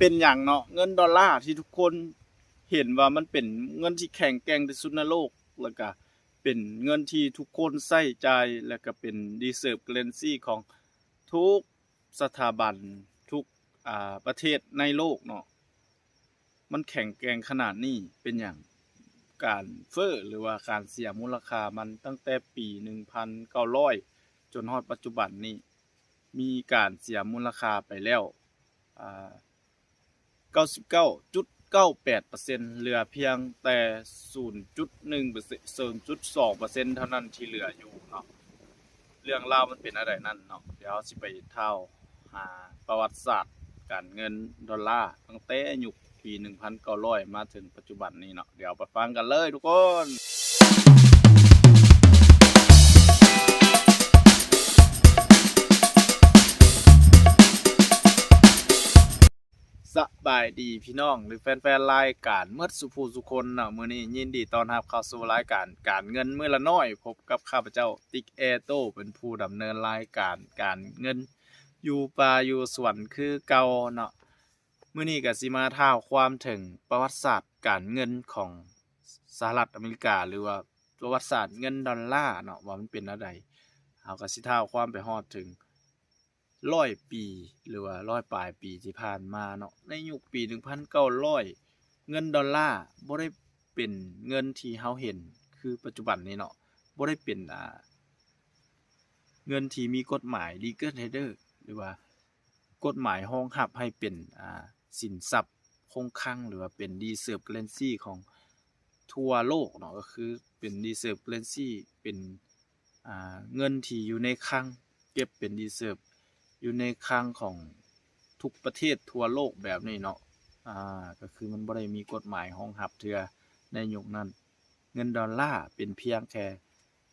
ເປັນຫຍັງເນາະ ເງິນດອນລາທີ່ທຸກຄົນເຫັນວ່າມັນເປັນເງິນທີ່ແຂງແກ່ງທີ່ສຸດໃນໂລກ ແລ້ວກະເປັນເງິນທີ່ທຸກຄົນໃຊ້ຈ່າຍ ແລ້ວກະເປັນ reserve currency ຂອງທຸກສະຖາບັນ ທຸກ ອາ ປະເທດໃນໂລກເນາະ ມັນແຂງແກ່ງຂະໜາດນີ້ເປັນຫຍັງ? ການເຟີ້ ຫຼືວ່າການເສຍມູນລະຄ່າມັນ ຕັ້ງແຕ່ປີໜຶ່ງພັນເກົ້າຮ້ອຍ ຈົນຮອດປັດຈຸບັນນີ້ ມີການເສຍມູນລະຄ່າໄປແລ້ວ ອາ ເກົ້າສິບເກົ້າຈຸດເກົ້າແປດເປີເຊັນ ເຫຼືອພຽງແຕ່ສູນຈຸດໜຶ່ງເປີເຊັນ ສູນຈຸດສອງເປີເຊັນເທົ່ານັ້ນທີ່ເຫຼືອຢູ່ເນາະ. ເລື່ອງລາວມັນເປັນແນວໃດນັ້ນເນາະ ດຽວເຮົາຊິໄປທ້າວຫາປະຫວັດສາດການເງິນດອນລາ ຕັ້ງແຕ່ຍຸກປີໜຶ່ງພັນເກົ້າຮ້ອຍມາເຖິງປັດຈຸບັນນີ້ເນາະ. ດຽວໄປຟັງກັນເລີຍທຸກຄົນ. ສະບາຍດີພີ່ນ້ອງ ຫຼື ແຟນໆລາຍການໝົດສູ່ຜູ້ສູ່ຄົນເນາະ. ມື້ນີ້ຍິນດີຕ້ອນຮັບເຂົ້າສູ່ລາຍການການເງິນມື້ລະໜ້ອຍ ພົບກັບຂ້າພະເຈົ້າ ຕິກ ແອໂຕ້ ເປັນຜູ້ດຳເນີນລາຍການການເງິນຢູ່ປ່າຢູ່ສວນຄືເກົ່າເນາະ. ມື້ນີ້ກະຊິມາທ້າວຄວາມເຖິງປະຫວັດສາດການເງິນຂອງສະຫະລັດອາເມລິກາ ຫຼືວ່າປະຫວັດສາດເງິນດອນລາເນາະ ວ່າມັນເປັນແນວໃດ. ເຮົາກະຊິທ້າວຄວາມໄປຮອດເຖິງ ຮ້ອຍປີ ຫຼືວ່າຮ້ອຍປາຍປີທີ່ຜ່ານມາເນາະ ໃນຍຸກປີໜຶ່ງພັນເກົ້າຮ້ອຍ ເງິນດອນລາບໍ່ໄດ້ເປັນເງິນທີ່ເຮົາເຫັນຄືປັດຈຸບັນນີ້ເນາະ ບໍ່ໄດ້ເປັນ ອາ ເງິນທີ່ມີກົດໝາຍ legal tender ຫຼືວ່າກົດໝາຍຮອງຮັບໃຫ້ເປັນ ອາ ສິນຊັບຄົງຄັງ ຫຼືວ່າເປັນ reserve currency ຂອງ ທົ່ວໂລກເນາະ ກໍຄືເປັນ reserve currency ເປັນ ອ່າ ເງິນທີ່ຢູ່ໃນຄັງ ເກັບເປັນ reserve ຢູ່ໃນຄັງຂອງທຸກປະເທດທົ່ວໂລກແບບນີ້ເນາະ. ອ່າ ກໍຄືມັນບໍ່ໄດ້ມີກົດໝາຍຮອງຮັບເທື່ອໃນຍຸກນັ້ນ. ເງິນດອນລາເປັນພຽງແຄ່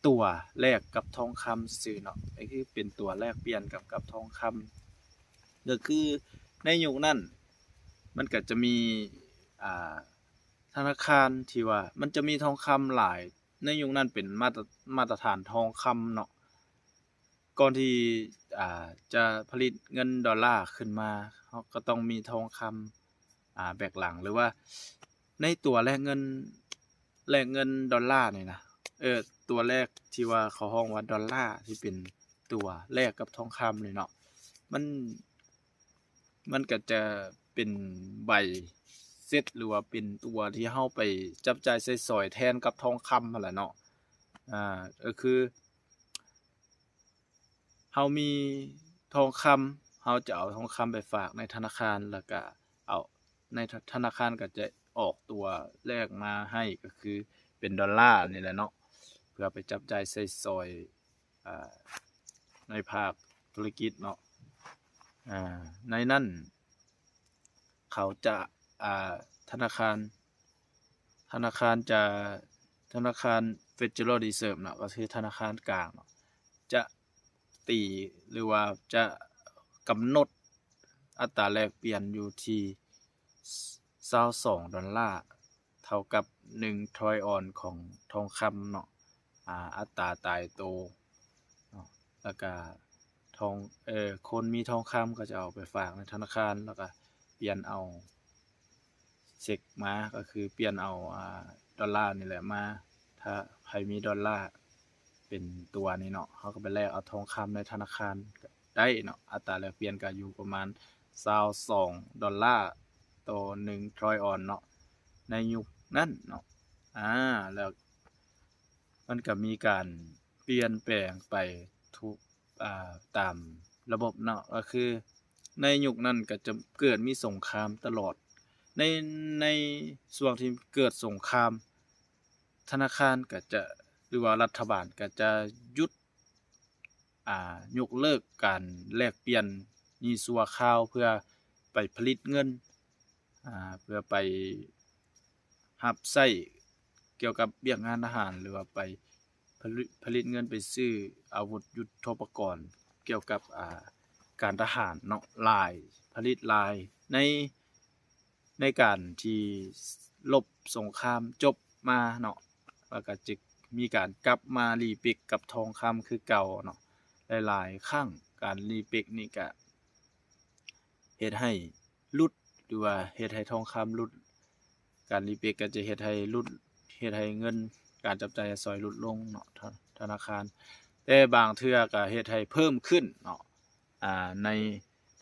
ຕົວແລກກັບທອງຄຳຊື່ໆເນາະ ກໍຄືເປັນຕົວແລກປ່ຽນກັບ ກັບທອງຄຳ. ກໍຄືໃນຍຸກນັ້ນມັນກໍຈະມີ ອ່າ ທະນາຄານທີ່ວ່າມັນຈະມີທອງຄຳຫຼາຍ ໃນຍຸກນັ້ນເປັນມາດຕະ ມາດຕະຖານທອງຄຳເນາະ. ກ່ອນທີ່ ອ່າ ຈະຜະລິດເງິນດອນລາຂຶ້ນມາ ເຮົາກໍຕ້ອງມີທອງຄຳ ອ່າ ແບກຫຼັງ ຫຼືວ່າໃນຕົວແລກເງິນ ແລກເງິນດອນລານີ້ນະ ເອີ ຕົວແລກທີ່ວ່າເຂົາຮ້ອງວ່າດອນລາ ທີ່ເປັນຕົວແລກກັບທອງຄຳນີ້ເນາະ ມັນ ມັນກໍຈະເປັນໃບເຊັດ ຫຼືວ່າເປັນຕົວທີ່ເຮົາໄປຈັບຈ່າຍໃຊ້ສອຍແທນກັບທອງຄຳຫັ້ນແຫຼະເນາະ. ອ່າ ກໍຄືເຮົາມີທອງຄຳ ເຮົາຈະເອົາທອງຄຳໄປຝາກໃນທະນາຄານ ແລ້ວກະເອົາ ໃນທະ ທະນາຄານກໍຈະອອກຕົວແລກມາໃຫ້ ກໍຄືເປັນດອນລານີ້ແຫຼະເນາະ ເພື່ອໄປຈັບຈ່າຍໃຊ້ສອຍ ອ່າ ໃນພາກທຸລະກິດເນາະ. ອ່າ ໃນນັ້ນເຂົາຈະ ອ່າ ທະນາຄານ ທະນາຄານຈະ ທະນາຄານ Federal Reserve ເນາະ ກໍຄືທະນາຄານກາງເນາະ ຈະຕີ ຫຼືວ່າຈະກຳນົດອັດຕາແລກປ່ຽນຢູ່ທີ່ຊາວສອງດອນລາ ເທົ່າກັບໜຶ່ງທຣອຍອອນຂອງທອງຄຳເນາະ ອາ ອັດຕາຕາຍໂຕເນາະ. ແລ້ວກະທອງ ເອີ ຄົນມີທອງຄຳກໍຈະເອົາໄປຝາກໃນທະນາຄານ ແລ້ວກະປ່ຽນເອົາເຊັກມາ ກໍຄືປ່ຽນເອົາ ອາ ດອນລານີ້ແຫຼະມາ. ຖ້າໃຜມີດອນລາເປັນຕົວນີ້ເນາະ ເຮົາກໍໄປແລກເອົາທອງຄຳໃນທະນາຄານກໍໄດ້ເນາະ. ອັດຕາແລກປ່ຽນກໍຢູ່ປະມານຊາວສອງດອນລາຕໍ່ໜຶ່ງທຣອຍອອນເນາະ ໃນຍຸກນັ້ນເນາະ. ອາ ແລ້ວມັນກໍມີການປ່ຽນແປງໄປທຸກ ອາ ຕາມລະບົບເນາະ ກໍຄືໃນຍຸກນັ້ນກໍຈະເກີດມີສົງຄາມຕະຫຼອດ. ໃນ ໃນຊ່ວງທີ່ເກີດສົງຄາມ ທະນາຄານກໍຈະ ຫຼືວ່າລັດຖະບານກໍຈະຢຸດ ອາ ຍົກເລີກການແລກປ່ຽນນີ້ຊົ່ວຄາວ ເພື່ອໄປຜະລິດເງິນ ອາ ເພື່ອໄປຮັບໃຊ້ກ່ຽວກັບວຽກງານທະຫານ ຫຼືວ່າໄປຜະລິດ ຜະລິດເງິນໄປຊື້ອາວຸດຍຸດໂທປະກອນກ່ຽວກັບ ອາ ການທະຫານເນາະ ຫຼາຍ ຜະລິດຫຼາຍ. ໃນ ໃນການທີ່ລົບສົງຄາມຈົບມາເນາະ ແລ້ວກໍຈະມີການກັບມາລີເປັກກັບທອງຄຳຄືເກົ່າເນາະ ຫຼາຍໆຄັ້ງ. ການລີເປັກນີ້ກະເຮັດໃຫ້ ຫຼຸດ ຫຼືວ່າເຮັດໃຫ້ທອງຄຳຫຼຸດ, ການລີເບດກໍຈະເຮັດໃຫ້ຫຼຸດ, ເຮັດໃຫ້ເງິນການຈັບຈ່າຍໃຊ້ສອຍຫຼຸດລົງເນາະ ທະ ທະນາຄານ, ແຕ່ບາງເທື່ອກໍເຮັດໃຫ້ເພີ່ມຂຶ້ນເນາະ ອ່າ ໃນ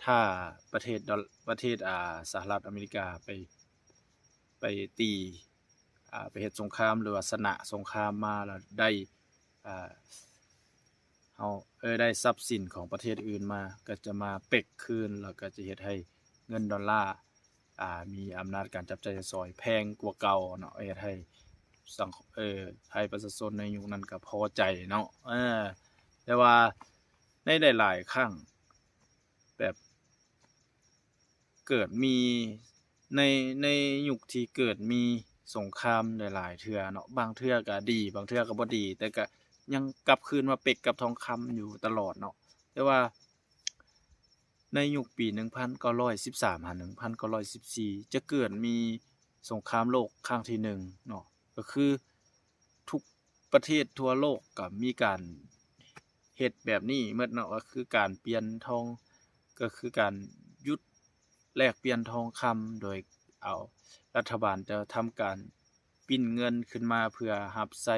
ຖ້າປະເທດດອນ ປະເທດ ອ່າ ສະຫະລັດອາເມລິກາໄປ ໄປຕີ ອ່າ ໄປເຮັດສົງຄາມ ຫຼືວ່າຊະນະສົງຄາມມາແລ້ວໄດ້ ອ່າ ເຮົາ ເອີ ໄດ້ຊັບສິນຂອງປະເທດອື່ນມາ ກໍຈະມາເປັກຄືນ ແລ້ວກໍຈະເຮັດໃຫ້ເງິນດອນລ້າ ອ່າ ມີອຳນາດການຈັບຈ່າຍໃຊ້ສອຍແພງກວ່າເກົ່າເນາະ ເຮັດໃຫ້ສັງ ເອີ ໃຫ້ປະຊາຊົນໃນຍຸກນັ້ນກໍພໍໃຈເນາະ ເອີ ແຕ່ວ່າໃນຫຼາຍໆຄັ້ງ ແບບເກີດມີ ໃນ ໃນຍຸກທີ່ເກີດມີສົງຄາມຫຼາຍໆເທື່ອເນາະ ບາງເທື່ອກໍດີ ບາງເທື່ອກໍບໍ່ດີ ແຕ່ກໍຍັງກັບຄືນມາເປັກກັບທອງຄຳຢູ່ຕະຫຼອດເນາະ ແຕ່ວ່າໃນຍຸກປີໜຶ່ງພັນເກົ້າຮ້ອຍສິບສາມຫາໜຶ່ງພັນເກົ້າຮ້ອຍສິບສີ່ ຈະເກີດມີສົງຄາມໂລກຄັ້ງທີໜຶ່ງເນາະ ກໍຄື ທຸກປະເທດທົ່ວໂລກກໍມີການເຮັດແບບນີ້ໝົດເນາະ ກໍຄືການປ່ຽນທອງ ກໍຄືການຢຸດແລກປ່ຽນທອງຄຳ ໂດຍເອົາ ລັດຖະບານຈະທຳການປິ່ນເງິນຂຶ້ນມາເພື່ອຮັບໃຊ້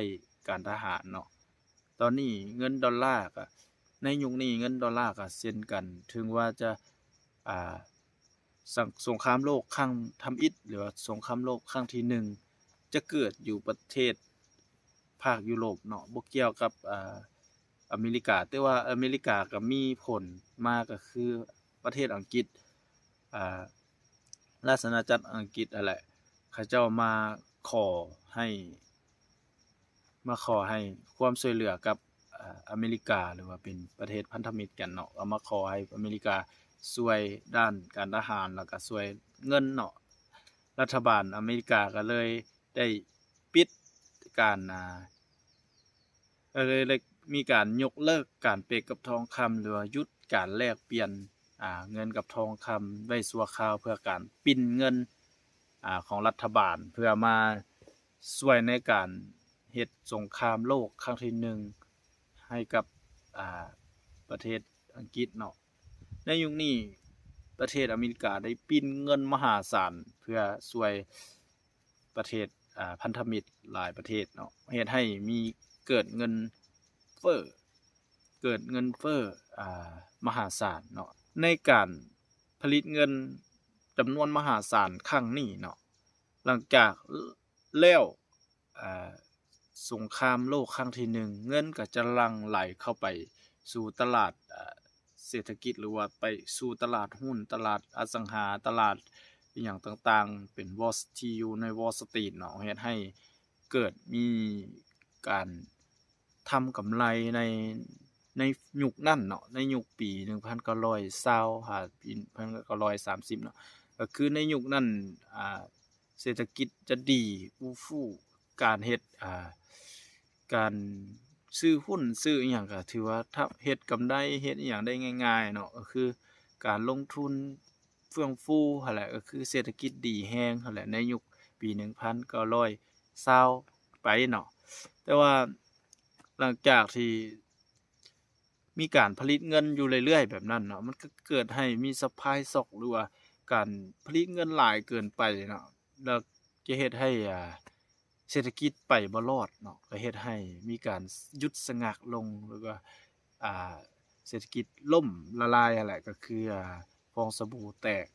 ການທະຫານເນາະ. ຕອນນີ້ເງິນດອນລາກໍ ໃນຍຸກນີ້ເງິນດອນລາກໍເຊັ່ນກັນ ເຖິງວ່າຈະ ອ່າ ສັງ ສົງຄາມໂລກຄັ້ງທຳອິດ ຫຼືວ່າສົງຄາມໂລກຄັ້ງທີໜຶ່ງ ຈະເກີດຢູ່ປະເທດພາກຢູໂຣບເນາະ ບໍ່ກ່ຽວກັບ ອ່າ ອາເມລິກາ ແຕ່ວ່າອາເມລິກາກໍມີຜົນມາ ກໍຄືປະເທດອັງກິດ ອ່າ ລາຊະອານາຈັກອັງກິດຫັ້ນແຫຼະ ເຂົາເຈົ້າມາຂໍໃຫ້ ມາຂໍໃຫ້ຄວາມຊ່ວຍເຫຼືອກັບ ອາ ອາເມລິກາ ຫຼືວ່າເປັນປະເທດພັນທະມິດກັນເນາະ ກໍມາຂໍໃຫ້ອາເມລິກາຊ່ວຍດ້ານການທະຫານ ແລ້ວກໍຊ່ວຍເງິນເນາະ. ລັດຖະບານອາເມລິກາກໍເລີຍໄດ້ປິດການ ອາ ກໍເລີຍ ເລີຍມີການຍົກເລີກການເປັກກັບທອງຄຳ ຫຼືວ່າຢຸດການແລກປ່ຽນ ອາ ເງິນກັບທອງຄຳໄວ້ຊົ່ວຄາວ ເພື່ອການປິ່ນເງິນ ອາ ຂອງລັດຖະບານ ເພື່ອມາຊ່ວຍໃນການເຮັດສົງຄາມໂລກຄັ້ງທີໜຶ່ງໃຫ້ກັບ ອາ ປະເທດອັງກິດເນາະ. ໃນຍຸກນີ້ປະເທດອາເມລິກາໄດ້ປິ່ນເງິນມະຫາສານ ເພື່ອຊ່ວຍປະເທດ ອາ ພັນທະມິດຫຼາຍປະເທດເນາະ ເຮັດໃຫ້ມີເກີດເງິນເຟີ້ ເກີດເງິນເຟີ້ ອາ ມະຫາສານເນາະ ໃນການຜະລິດເງິນຈຳນວນມະຫາສານຄັ້ງນີ້ເນາະ. ຫຼັງຈາກແລ້ວ ອາ ສົງຄາມໂລກຄັ້ງທີໜຶ່ງ ເງິນກໍຈະຫຼັ່ງໄຫຼເຂົ້າໄປສູ່ຕະຫຼາດ ອາ ເສດຖະກິດ ຫຼືວ່າໄປສູ່ຕະຫຼາດຫຸ້ນ, ຕະຫຼາດອະສັງຫາ, ຕະຫຼາດອີ່ຫຍັງຕ່າງໆ ເປັນ Wall ທີ່ຢູ່ໃນ Wall Street ເນາະ ເຮັດໃຫ້ເກີດມີການ ທຳກຳໄລໃນ ໃນຍຸກນັ້ນເນາະ ໃນຍຸກປີໜຶ່ງພັນເກົ້າຮ້ອຍຊາວຫາປີໜຶ່ງພັນເກົ້າຮ້ອຍສາມສິບເນາະ ກໍຄືໃນຍຸກນັ້ນ ອ່າ ເສດຖະກິດຈະດີອູຟູ ການເຮັດ ອ່າ ການຊື້ຫຸ້ນຊື້ອີ່ຫຍັງກໍຖືວ່າເຮັດກຳໄລ ເຮັດອີ່ຫຍັງໄດ້ງ່າຍໆເນາະ ກໍຄືການລົງທຶນ ເຟື່ອງຟູຫັ້ນແຫຼະ ກໍຄືເສດຖະກິດດີແຮງຫັ້ນແຫຼະ ໃນຍຸກປີໜຶ່ງພັນເກົ້າຮ້ອຍຊາວປາຍເນາະ. ແຕ່ວ່າຫຼັງຈາກທີ່ມີການຜະລິດເງິນຢູ່ເລື້ອຍໆແບບນັ້ນເນາະ ມັນກໍເກີດໃຫ້ມີ supply shock ຫຼືວ່າການຜະລິດເງິນຫຼາຍເກີນໄປເນາະ ແລ້ວຈະເຮັດໃຫ້ ອ່າ ເສດຖະກິດໄປບໍ່ລອດເນາະ ກໍເຮັດໃຫ້ມີການຢຸດສະງັກລົງ ຫຼືວ່າ ອ່າ ເສດຖະກິດລົ້ມລະລາຍຫັ້ນແຫຼະ ກໍຄື ອ່າ ຟອງສະບູແຕກ.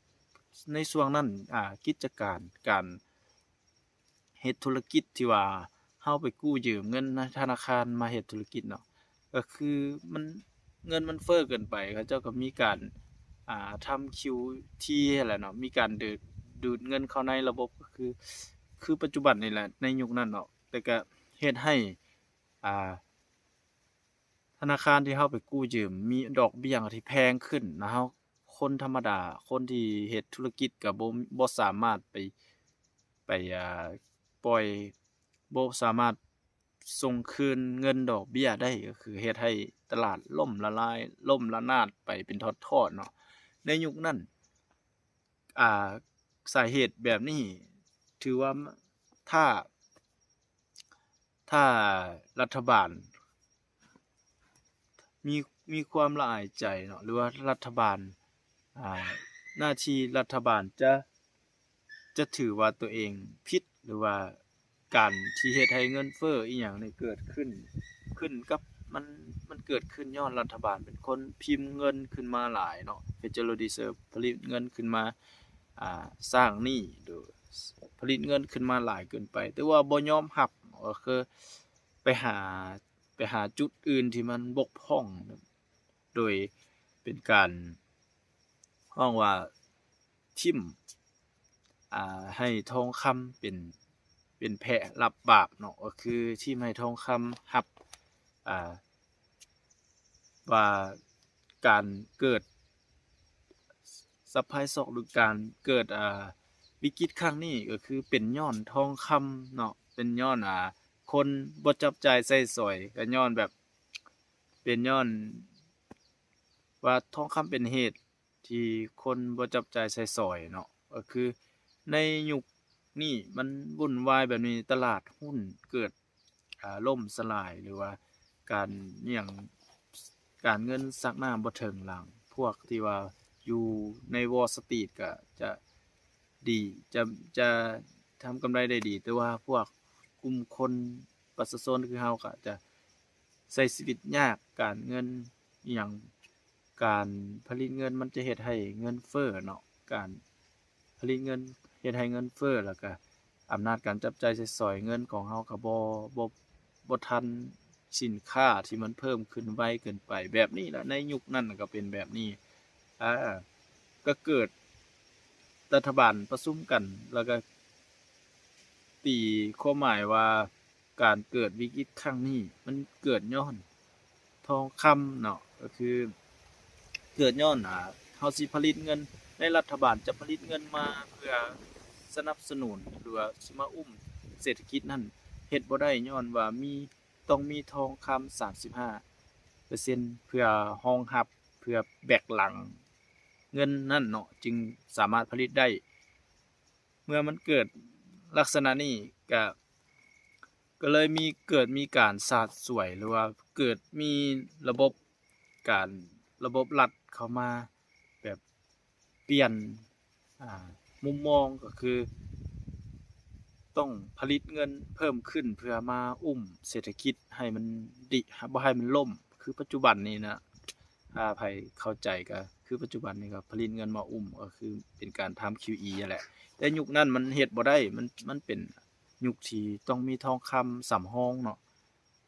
ໃນຊ່ວງນັ້ນ ອ່າ ກິດຈະການ ການເຮັດທຸລະກິດທີ່ວ່າເຮົາໄປກູ້ຢືມເງິນໃນທະນາຄານມາເຮັດທຸລະກິດເນາະ ກໍຄືມັນ ເງິນມັນເຟີ້ເກີນໄປ ເຂົາເຈົ້າກໍມີການ ອ່າ ທຳ ຄິວທີ ຫັ້ນແຫຼະເນາະ ມີການດູດ ດູດເງິນເຂົ້າໃນລະບົບ ກໍຄື ຄືປັດຈຸບັນນີ້ແຫຼະ ໃນຍຸກນັ້ນເນາະ ແຕ່ກໍເຮັດໃຫ້ ອ່າ ທະນາຄານທີ່ເຮົາໄປກູ້ຢືມມີດອກເບ້ຍທີ່ແພງຂຶ້ນ ແລ້ວເຮົາ ຄົນທຳມະດາ ຄົນທີ່ເຮັດທຸລະກິດກໍບໍ່ ບໍ່ສາມາດໄປ ໄປ ອ່າ ປ່ອຍ ບໍ່ສາມາດສົ່ງຄືນເງິນດອກເບ້ຍໄດ້ ກໍຄືເຮັດໃຫ້ຕະຫຼາດລົ້ມລະລາຍ ລົ້ມລະນາດໄປເປັນທອດໆເນາະ. ໃນຍຸກນັ້ນ ອ່າ ສາເຫດແບບນີ້ ຖືວ່າ ຖ້າ ຖ້າລັດຖະບານມີ ມີຄວາມລະອາຍໃຈເນາະ ຫຼືວ່າລັດຖະບານ ອ່າ ໜ້າທີ່ລັດຖະບານຈະ ຈະຖືວ່າຕົວເອງຜິດ ຫຼືວ່າການທີ່ເຮັດໃຫ້ເງິນເຟີ້ອີ່ຫຍັງນີ້ເກີດຂຶ້ນ ຂຶ້ນກັບ ມັນ ມັນເກີດຂຶ້ນຍ້ອນລັດຖະບານເປັນຄົນພິມເງິນຂຶ້ນມາຫຼາຍເນາະ Federal Reserve ຜະລິດເງິນຂຶ້ນມາ ອ່າ ສ້າງໜີ້ ຫຼື ຜະລິດເງິນຂຶ້ນມາຫຼາຍເກີນໄປ ແຕ່ວ່າບໍ່ຍອມຮັບ ກໍຄືໄປຫາ ໄປຫາຈຸດອື່ນທີ່ມັນບົກຜ່ອງ ໂດຍເປັນການ ຮ້ອງວ່າຖິ້ມ ອ່າ ໃຫ້ທອງຄຳເປັນ ເປັນແພະຮັບບາບເນາະ ກໍຄືຖິ້ມໃຫ້ທອງຄຳຮັບ ອ່າ ວ່າການເກີດ supply shock ຫຼືການເກີດ ອ່າ ວິກິດຄັ້ງນີ້ ກໍຄືເປັນຍ້ອນທອງຄຳເນາະ ເປັນຍ້ອນ ອ່າ ຄົນບໍ່ຈັບຈ່າຍໃຊ້ສອຍ ກໍຍ້ອນແບບ ເປັນຍ້ອນວ່າທອງຄຳເປັນເຫດ ທີ່ຄົນບໍ່ຈັບຈ່າຍໃຊ້ສອຍເນາະ ກໍຄືໃນຍຸກນີ້ມັນວຸ່ນວາຍແບບນີ້ ຕະຫຼາດຫຸ້ນເກີດ ອ່າ ລົ້ມສະຫຼາຍ ຫຼືວ່າການຫຍັງ ການເງິນຊັກນ້ຳບໍ່ເຖິງຫຼັງ ພວກທີ່ວ່າຢູ່ໃນ Wall Street ກໍຈະດີ ຈະ ຈະທຳກຳໄລໄດ້ດີ ແຕ່ວ່າພວກກຸ່ມຄົນ ປະຊາຊົນຄືເຮົາກໍຈະໃຊ້ຊີວິດຍາກ ການເງິນອີ່ຫຍັງ ການຜະລິດເງິນມັນຈະເຮັດໃຫ້ເງິນເຟີ້ເນາະ ການຜະລິດເງິນເຮັດໃຫ້ເງິນເຟີ້ ແລ້ວກະອຳນາດການຈັບຈ່າຍໃຊ້ສອຍ ເງິນຂອງເຮົາກໍບໍ່ ບໍ່ ບໍ່ທັນສິນຄ້າທີ່ມັນເພີ່ມຂຶ້ນໄວເກີນໄປ ແບບນີ້ລະ ໃນຍຸກນັ້ນກໍເປັນແບບນີ້ ອາ ກໍເກີດ ລັດຖະບານປະຊຸມກັນ ແລ້ວກໍຕີຄວາມໝາຍວ່າ ການເກີດວິກິດຄັ້ງນີ້ ມັນເກີດຍ້ອນທອງຄຳເນາະ ກໍຄືເກີດຍ້ອນ ອາ ເຮົາຊິຜະລິດເງິນ ໃນລັດຖະບານຈະຜະລິດເງິນມາເພື່ອສະໜັບສະໜູນ ຫຼືວ່າຊິມາອຸ້ມເສດຖະກິດນັ້ນ ເຮັດບໍ່ໄດ້ ຍ້ອນວ່າມີ ຕ້ອງມີທອງຄຳສາມສິບຫ້າເປີເຊັນ ເພື່ອຮອງຮັບ ເພື່ອແບັກຫຼັງເງິນນັ້ນເນາະ ຈຶ່ງສາມາດຜະລິດໄດ້. ເມື່ອມັນເກີດລັກສະນະນີ້ ກະ ກໍເລີຍມີ ເກີດມີການສາດສວຍ ຫຼືວ່າເກີດມີລະບົບການ ລະບົບລັດເຂົ້າມາ ແບບປ່ຽນ ອ່າ ມຸມມອງ ກໍຄືຕ້ອງຜະລິດເງິນເພີ່ມຂຶ້ນ ເພື່ອມາອຸ້ມເສດຖະກິດໃຫ້ມັນດີ ບໍ່ໃຫ້ມັນລົ້ມ ຄືປັດຈຸບັນນີ້ນະ ຖ້າໃຜເຂົ້າໃຈ ກໍຄືປັດຈຸບັນນີ້ກໍຜະລິດເງິນມາອຸ້ມ ກໍຄືເປັນການທຳ QE ຫັ້ນແຫຼະ ແຕ່ຍຸກນັ້ນມັນເຮັດບໍ່ໄດ້ ມັນ ມັນເປັນຍຸກທີ່ຕ້ອງມີທອງຄຳສຳຮອງເນາະ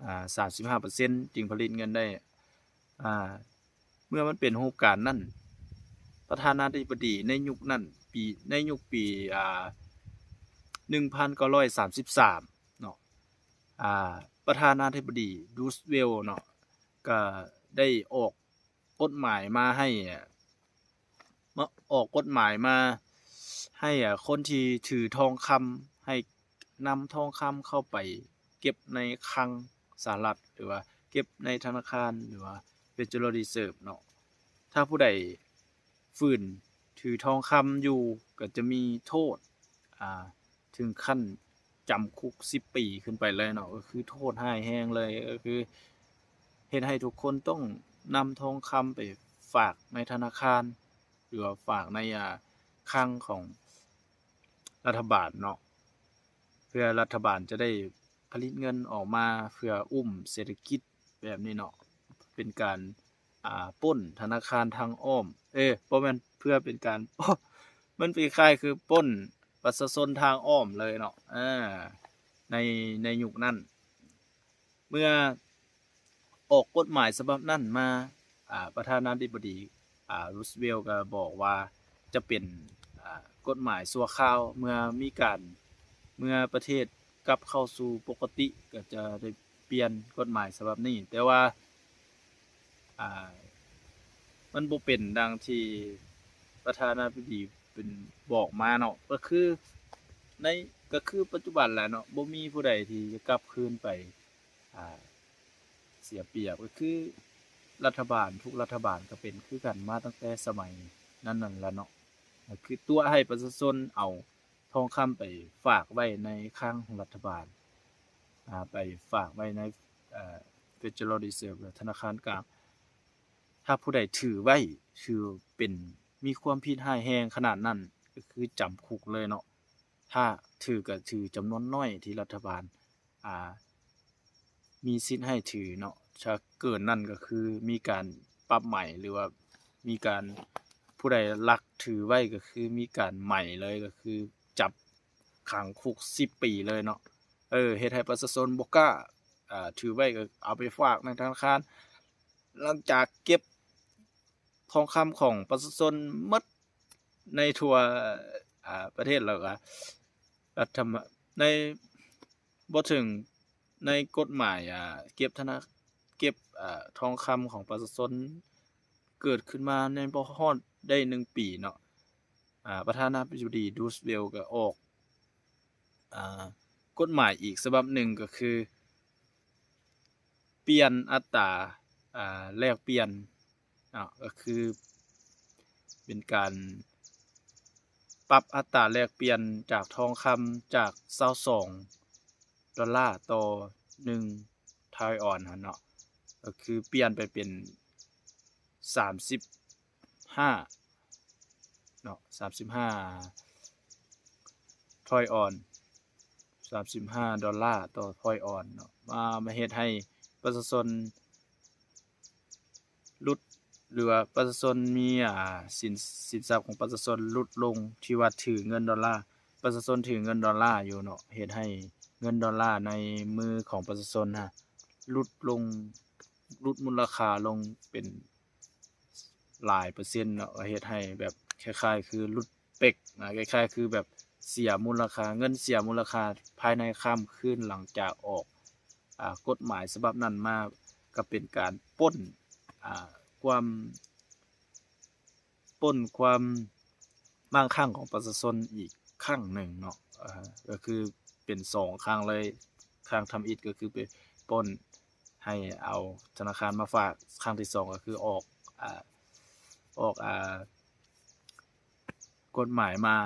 ອ່າ ສາມສິບຫ້າເປີເຊັນ ຈຶ່ງຜະລິດເງິນໄດ້ ອ່າ ເມື່ອມັນເປັນຮູບການນັ້ນ ປະທານາທິບໍດີໃນຍຸກນັ້ນ ປີ ໃນຍຸກປີ ອ່າ ໜຶ່ງພັນເກົ້າຮ້ອຍສາມສິບສາມເນາະ ອ່າ ປະທານາທິບໍດີ Roosevelt ເນາະ ກໍໄດ້ອອກ ກົດໝາຍມາໃຫ້ ມາອອກກົດໝາຍມາໃຫ້ ອາ ຄົນທີ່ຖືທອງຄຳ ໃຫ້ນຳທອງຄຳເຂົ້າໄປເກັບໃນຄັງສະຫະລັດ ຫຼືວ່າເກັບໃນທະນາຄານ ຫຼືວ່າ Federal Reserve ເນາະ. ຖ້າຜູ້ໃດຝືນຖືທອງຄຳຢູ່ ກໍຈະມີໂທດ ອ່າ ເຖິງຂັ້ນຈຳຄຸກສິບປີຂຶ້ນໄປເລີຍເນາະ ກໍຄືໂທດຮ້າຍແຮງເລີຍ ກໍຄືເຮັດໃຫ້ທຸກຄົນຕ້ອງນຳທອງຄຳໄປຝາກໃນທະນາຄານ ຫຼືວ່າຝາກໃນ ອ່າ ຄັງຂອງລັດຖະບານເນາະ ເພື່ອລັດຖະບານຈະໄດ້ຜະລິດເງິນອອກມາເພື່ອອຸ້ມເສດຖະກິດແບບນີ້ເນາະ ເປັນການ ອ່າ ປຸ້ນທະນາຄານທາງອ້ອມ ເອີ ບໍ່ແມ່ນເພື່ອເປັນການ ມັນເປັນຄ້າຍຄືປຸ້ນປະຊາຊົນທາງອ້ອມເລີຍເນາະ ເອີ ໃນ ໃນຍຸກນັ້ນ ເມື່ອອອກກົດໝາຍສະບັບນັ້ນມາ ອ່າ ປະທານາທິບໍດີ ອ່າ Roosevelt ກໍບອກວ່າຈະເປັນ ອ່າ ກົດໝາຍຊົ່ວຄາວ ເມື່ອມີການ ເມື່ອປະເທດກັບເຂົ້າສູ່ປົກກະຕິ ກໍຈະໄດ້ປ່ຽນກົດໝາຍສະບັບນີ້ ແຕ່ວ່າ ອ່າ ມັນບໍ່ເປັນດັ່ງທີ່ປະທານາທິບໍດີເປັນ ບອກມາເນາະ ກໍຄືໃນ ກໍຄືປັດຈຸບັນແຫຼະເນາະ ບໍ່ມີຜູ້ໃດທີ່ຈະກັບຄືນໄປ ອ່າ ເສຍປຽບ ກໍຄືລັດຖະບານ ທຸກລັດຖະບານກໍເປັນຄືກັນມາຕັ້ງແຕ່ສະໄໝນັ້ນນັ້ນລະເນາະ ກໍຄືຕົວະໃຫ້ປະຊາຊົນເອົາ ທອງຄຳໄປຝາກໄວ້ໃນຄັງຂອງລັດຖະບານ ອ່າ ໄປຝາກໄວ້ໃນ ເອີ Federal Reserve ຫຼືທະນາຄານກາງ ຖ້າຜູ້ໃດຖືໄວ້ ຖືເປັນ ມີຄວາມຜິດຮ້າຍແຮງຂະໜາດນັ້ນ ກໍຄືຈຳຄຸກເລີຍເນາະ ຖ້າຖືກກໍຖືຈຳນວນໜ້ອຍທີ່ລັດຖະບານ ອ່າ ມີສິດໃຫ້ຖືເນາະ ຖ້າເກີນນັ້ນກໍຄືມີການປັບໃໝ ຫຼືວ່າມີການ ຜູ້ໃດລັກຖືໄວ້ກໍຄືມີການໃໝເລີຍ ກໍຄືຈັບຂັງຄຸກສິບປີເລີຍເນາະ. ເອີ ເຮັດໃຫ້ປະຊາຊົນບໍ່ກ້າ ອ່າ ຖືໄວ້ ກໍເອົາໄປຝາກໃນທະນາຄານ. ຫຼັງຈາກເກັບທອງຄຳຂອງປະຊາຊົນໝົດໃນທົ່ວ ອ່າ ປະເທດແລ້ວກໍ ລັດຖະ ໃນ ບໍ່ເຖິງໃນກົດໝາຍ ອ່າ ເກັບທະນາ ເກັບ ອ່າ ທອງຄຳຂອງປະຊາຊົນ ເກີດຂຶ້ນມາໃນບໍ່ຮອດໄດ້ໜຶ່ງປີເນາະ ອ່າ ປະທານາທິບໍດີ Roosevelt ກໍອອກ ອ່າ ກົດໝາຍອີກສະບັບໜຶ່ງ ກໍຄືປ່ຽນອັດຕາ ອ່າ ແລກປ່ຽນເນາະ ກໍຄືເປັນການປັບອັດຕາແລກປ່ຽນຈາກທອງຄຳຈາກຊາວສອງ ດອນລາຕໍ່ໜຶ່ງໄທອອນຫັ້ນເນາະ ກໍຄືປ່ຽນໄປເປັນສາມສິບຫ້າເນາະ ສາມສິບຫ້າໄທອອນ ສາມສິບຫ້າດອນລາຕໍ່ໄທອອນເນາະ ມາ ມາເຮັດໃຫ້ປະຊາຊົນ ຫຼຸດ ຫຼືວ່າປະຊາຊົນມີ ອ່າ ສິນ ສິນຊັບຂອງປະຊາຊົນຫຼຸດລົງ ທີ່ວ່າຖືເງິນດອນລາ ປະຊາຊົນຖືເງິນດອນລາຢູ່ເນາະ ເຮັດໃຫ້ເງິນດອນລາໃນມືຂອງປະຊາຊົນນະຫຼຸດລົງ ຫຼຸດມູນລະຄ່າລົງເປັນຫຼາຍເປີເຊັນເນາະ ກໍເຮັດໃຫ້ແບບຄ້າຍໆຄືຫຼຸດ ເປັກນະ ຄ້າຍໆຄືແບບເສຍມູນລະຄ່າ ເງິນເສຍມູນລະຄ່າພາຍໃນຂ້າມຄືນ ຫຼັງຈາກອອກ ອ່າ ກົດໝາຍສະບັບນັ້ນມາ ກໍເປັນການປົ້ນ ອ່າ ຄວາມ ປົ້ນຄວາມມັ່ງຄັ່ງຂອງປະຊາຊົນອີກຄັ້ງໜຶ່ງເນາະ ເອີ ກໍຄືເປັນສອງຄັ້ງເລີຍ ຄັ້ງທຳອິດກໍຄືໄປປົ້ນ ໃຫ້ເອົາທະນາຄານມາຝາກ ຄັ້ງທີສອງກໍຄືອອກ ອ່າ ອອກ ອ່າ ກົດໝາຍມາ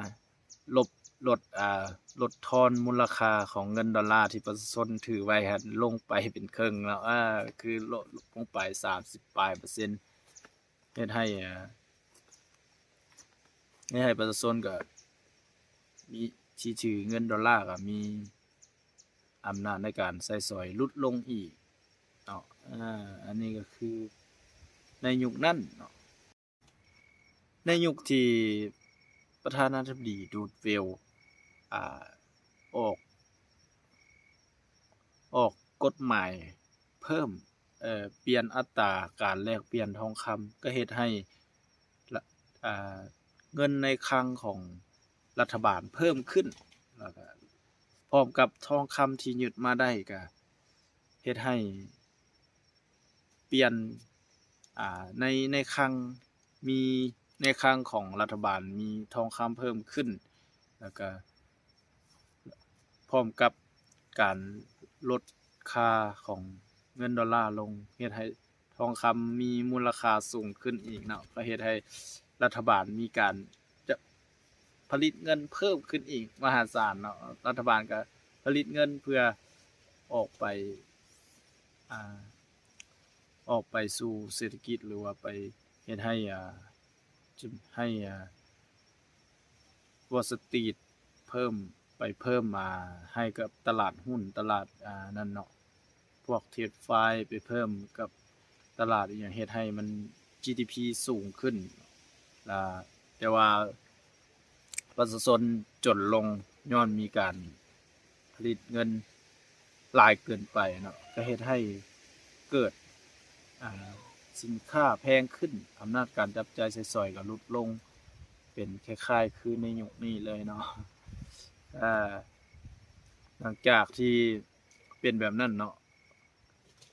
ລົບ ລົດ ອ່າ ລົດທອນມູນລະຄ່າຂອງເງິນດອນລາທີ່ປະຊາຊົນຖືໄວ້ຫັ້ນລົງໄປເປັນເຄິ່ງເນາະ ເອີ ຄືລົດລົງໄປສາມສິບປາຍເປີເຊັນ ເຮັດໃຫ້ ເຮັດໃຫ້ປະຊາຊົນກໍມີ ທີ່ຖືເງິນດອນລາກໍມີອຳນາດໃນການໃຊ້ສອຍຫຼຸດລົງອີກເນາະ ເອີ ອັນນີ້ກໍຄືໃນຍຸກນັ້ນເນາະ ໃນຍຸກທີ່ປະທານາທິບໍດີ Roosevelt ອ່າ ອອກ ອອກກົດໝາຍເພີ່ມ ເອີ ປ່ຽນອັດຕາການແລກປ່ຽນທອງຄຳ ກໍເຮັດໃຫ້ ລະ ອ່າ ເງິນໃນຄັງຂອງລັດຖະບານເພີ່ມຂຶ້ນ ແລ້ວກໍພ້ອມກັບທອງຄຳທີ່ຍຶດມາໄດ້ ກໍເຮັດໃຫ້ປ່ຽນ ອ່າ ໃນ ໃນຄັງ ມີ ໃນຄັງຂອງລັດຖະບານມີທອງຄຳເພີ່ມຂຶ້ນ ແລ້ວກະພ້ອມກັບການລົດຄ່າຂອງເງິນດອນລາລົງ ເຮັດໃຫ້ທອງຄຳມີມູນລະຄ່າສູງຂຶ້ນອີກເນາະ ກໍເຮັດໃຫ້ລັດຖະບານມີການຈະຜະລິດເງິນເພີ່ມຂຶ້ນອີກມະຫາສານເນາະ ລັດຖະບານກໍຜະລິດເງິນເພື່ອອອກໄປ ອ່າ ອອກໄປສູ່ເສດຖະກິດ ຫຼືວ່າໄປເຮັດໃຫ້ ອ່າ ໃຫ້ ອ່າ Wall Street ເພີ່ມ ໄປເພີ່ມ ອ່າ ໃຫ້ກັບຕະຫຼາດຫຸ້ນ ຕະຫຼາດ ອ່າ ນັ້ນເນາະ ພວກ TradFi ໄປເພີ່ມກັບຕະຫຼາດອີ່ຫຍັງ ເຮັດໃຫ້ມັນ ຈີດີພີ ສູງຂຶ້ນ ແຕ່ວ່າ ປະຊາຊົນຈົນລົງຍ້ອນມີການຜະລິດເງິນຫຼາຍເກີນໄປເນາະ ກໍເຮັດໃຫ້ເກີດ ອ່າ ສິນຄ້າແພງຂຶ້ນ ອຳນາດການຈັບຈ່າຍໃຊ້ສອຍກໍຫຼຸດລົງ ເປັນຄ້າຍໆຄືໃນຍຸກນີ້ເລີຍເນາະ ອ່າ ຫຼັງຈາກທີ່ເປັນແບບນັ້ນເນາະ